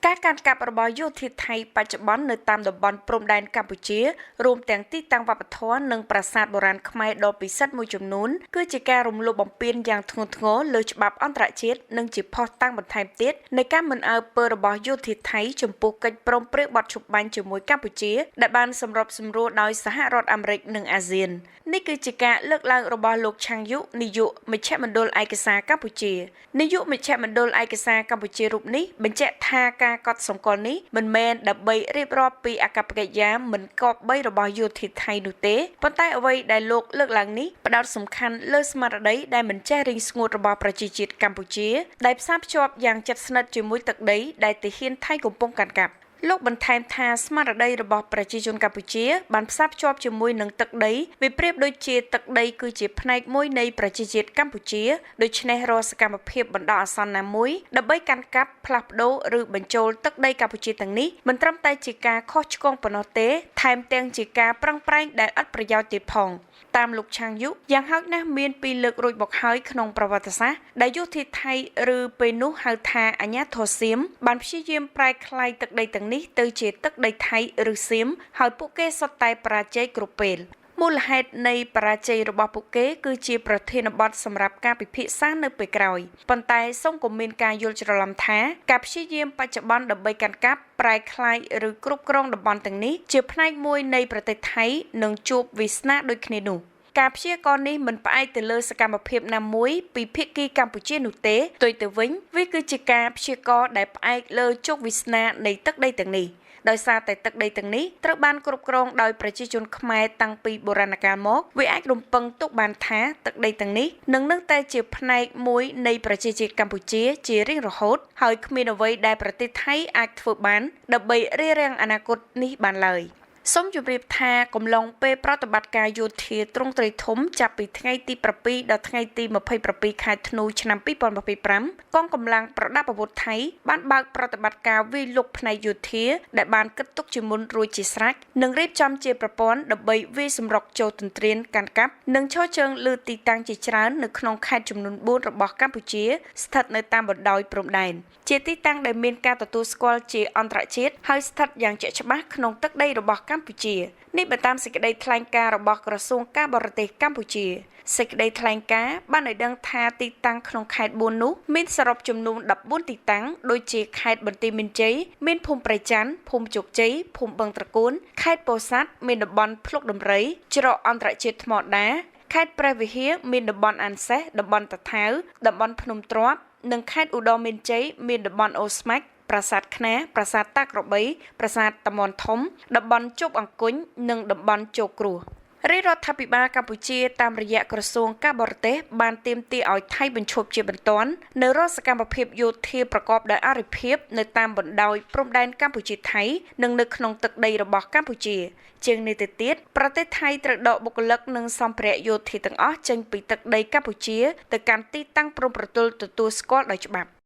ការកាន់កាប់របស់យោធាថៃបច្ចុប្បន្ននៅតាមតំបន់ព្រំដែនកម្ពុជារួមទាំងទីតាំងវប្បធម៌និងប្រាសាទបុរាណខ្មែរដ៏ពិសិដ្ឋមួយចំនួនគឺជាការរំលោភបំពានយ៉ាងធ្ងន់ធ្ងរលើច្បាប់អន្តរជាតិនិងជាភស្តុតាងបន្ថែមទៀតនៃការមិនអើពើរបស់យោធាថៃចំពោះកិច្ចព្រមព្រៀងបទឈប់បាញ់ជាមួយកម្ពុជាដែលបានសម្របសម្រួលដោយសហរដ្ឋអាមេរិកនិងអាស៊ាននេះគឺជាការលើកឡើងរបស់លោកឆាងយុនាយកមជ្ឈមណ្ឌលឯកសារកម្ពុជានាយកមជ្ឈមណ្ឌលឯកសារកម្ពុជារូបនេះបញ្ជាក់ថាការកត់សម្គាល់នេះមិនមែនដើម្បីរៀបរាប់ពីអាកប្បកិរិយាមិនគប្បីរបស់យោធាថៃនោះទេប៉ុន្តែអ្វីដែលលោកលើកឡើងនេះផ្ដោតសំខាន់លើស្មារតីដែលមិនចេះរីងស្ងួតរបស់ប្រជាជាតិកម្ពុជាដែលផ្សារភ្ជាប់យ៉ាងជិតស្និទ្ធជាមួយទឹកដីដែលទាហានថៃកំពុងកាន់កាប់លោកបន្ថែមថាស្មារតីរបស់ប្រជាជនកម្ពុជាបានផ្សារភ្ជាប់ជាមួយនឹងទឹកដីវាប្រៀបដូចជាទឹកដីគឺជាផ្នែកមួយនៃប្រជាជាតិកម្ពុជាដូច្នេះរាល់សកម្មភាពបណ្ដោះអាសន្នណាមួយដើម្បីកាន់កាប់ផ្លាស់ប្ដូរឬបញ្ចូលទឹកដីកម្ពុជាទាំងនេះមិនត្រឹមតែជាការខុសឆ្គងប៉ុណ្ណោះទេថែមទាំងជាការប្រឹងប្រែងដែលឥតប្រយោជន៍ទៀតផងតាមលោកឆាងយុយ៉ាងហោចណាស់មានពីរលើករួចមកហើយក្នុងប្រវត្តិសាស្ត្រដែលយោធាថៃឬពេលនោះហៅថាអាញាធរសៀមបានព្យាយាមប្រែក្លាយទឹកដីទាំងនេះទៅជាទឹកដីថៃឬសៀមហើយពួកគេសុទ្ធតែបរាជ័យគ្រប់ពេលមូលហេតុនៃបរាជ័យរបស់ពួកគេគឺជាប្រធានបទសម្រាប់ការពិភាក្សានៅពេលក្រោយប៉ុន្តែសូមកុំមានការយល់ច្រឡំថាការព្យាយាមបច្ចុប្បន្នដើម្បីកាន់កាប់ប្រែក្លាយឬគ្រប់គ្រងតំបន់ទាំងនេះជាផ្នែកមួយនៃប្រទេសថៃនឹងជួបវាសនាដូចគ្នានោះការព្យាករណ៍នេះមិនផ្អែកទៅលើសកម្មភាពណាមួយពីភាគីកម្ពុជានោះទេផ្ទុយទៅវិញវាគឺជាការព្យាករណ៍ដែលផ្អែកលើជោគវាសនានៃទឹកដីទាំងនេះដោយសារតែទឹកដីទាំងនេះត្រូវបានគ្រប់គ្រងដោយប្រជាជនខ្មែរតាំងពីបុរាណកាលមកវាអាចរំពឹងទុកបានថាទឹកដីទាំងនេះនឹងនៅតែជាផ្នែកមួយនៃប្រជាជាតិកម្ពុជាជារៀងរហូតហើយគ្មានអ្វីដែលប្រទេសថៃអាចធ្វើបានដើម្បីរារាំងអនាគតនេះបានឡើយសូមជម្រាបថាកំឡុងពេលប្រតិបត្តិការយោធាទ្រង់ទ្រាយធំចាប់ពីថ្ងៃទី7ដល់ថ្ងៃទី27ខែធ្នូឆ្នាំ2025កងកម្លាំងប្រដាប់អាវុធថៃបានបើកប្រតិបត្តិការវាយលុកផ្នែកយោធាដែលបានគិតទុកជាមុនរួចជាស្រេចនិងរៀបចំជាប្រព័ន្ធដើម្បីវាយសម្រុកចូលទន្ទ្រានកាន់កាប់និងឈរជើងលើទីតាំងជាច្រើននៅក្នុងខេត្តចំនួន4របស់កម្ពុជាស្ថិតនៅតាមបណ្ដោយព្រំដែនជាទីតាំងដែលមានការទទួលស្គាល់ជាអន្តរជាតិហើយស្ថិតយ៉ាងជាក់ច្បាស់ក្នុងទឹកដីរបស់កម្ពុជានេះបើតាមសេចក្តីថ្លែងការណ៍របស់ក្រសួងការបរទេសកម្ពុជាសេចក្តីថ្លែងការណ៍បានឲ្យដឹងថាទីតាំងក្នុងខេត្ត4នោះមានសរុបចំនួន14ទីតាំងដូចជាខេត្តបន្ទាយមានជ័យមានភូមិព្រៃច័ន្ទភូមិជោគជ័យភូមិបឹងត្រកួនខេត្តពោធិ៍សាត់មានតំបន់ភ្លុកដំរីច្រកអន្តរជាតិថ្មដាខេត្តព្រះវិហារមានតំបន់អានសេះតំបន់តាថាវតំបន់ភ្នំទ្រាប់និងខេត្តឧត្តរមានជ័យមានតំបន់អូស្មាច់ប្រាសាទខ្នាប្រាសាទតាក្របីប្រាសាទតាមាន់ធំតំបន់ជោគអង្គញនិងតំបន់ជោគគ្រោះរាជរដ្ឋាភិបាលកម្ពុជាតាមរយៈក្រសួងការបរទេសបានទាមទារឲ្យថៃបញ្ឈប់ជាបន្ទាន់នៅរាល់សកម្មភាពយោធាប្រកបដោយអរិភាពនៅតាមបណ្ដោយព្រំដែនកម្ពុជាថៃនិងនៅក្នុងទឹកដីរបស់កម្ពុជាជាងនេះទៅទៀតប្រទេសថៃត្រូវដកបុគ្គលិកនិងសម្ភារៈយោធាទាំងអស់ចេញពីទឹកដីកម្ពុជាទៅកាន់ទីតាំងព្រំប្រទល់ទទួលស្គាល់ដោយច្បាប់។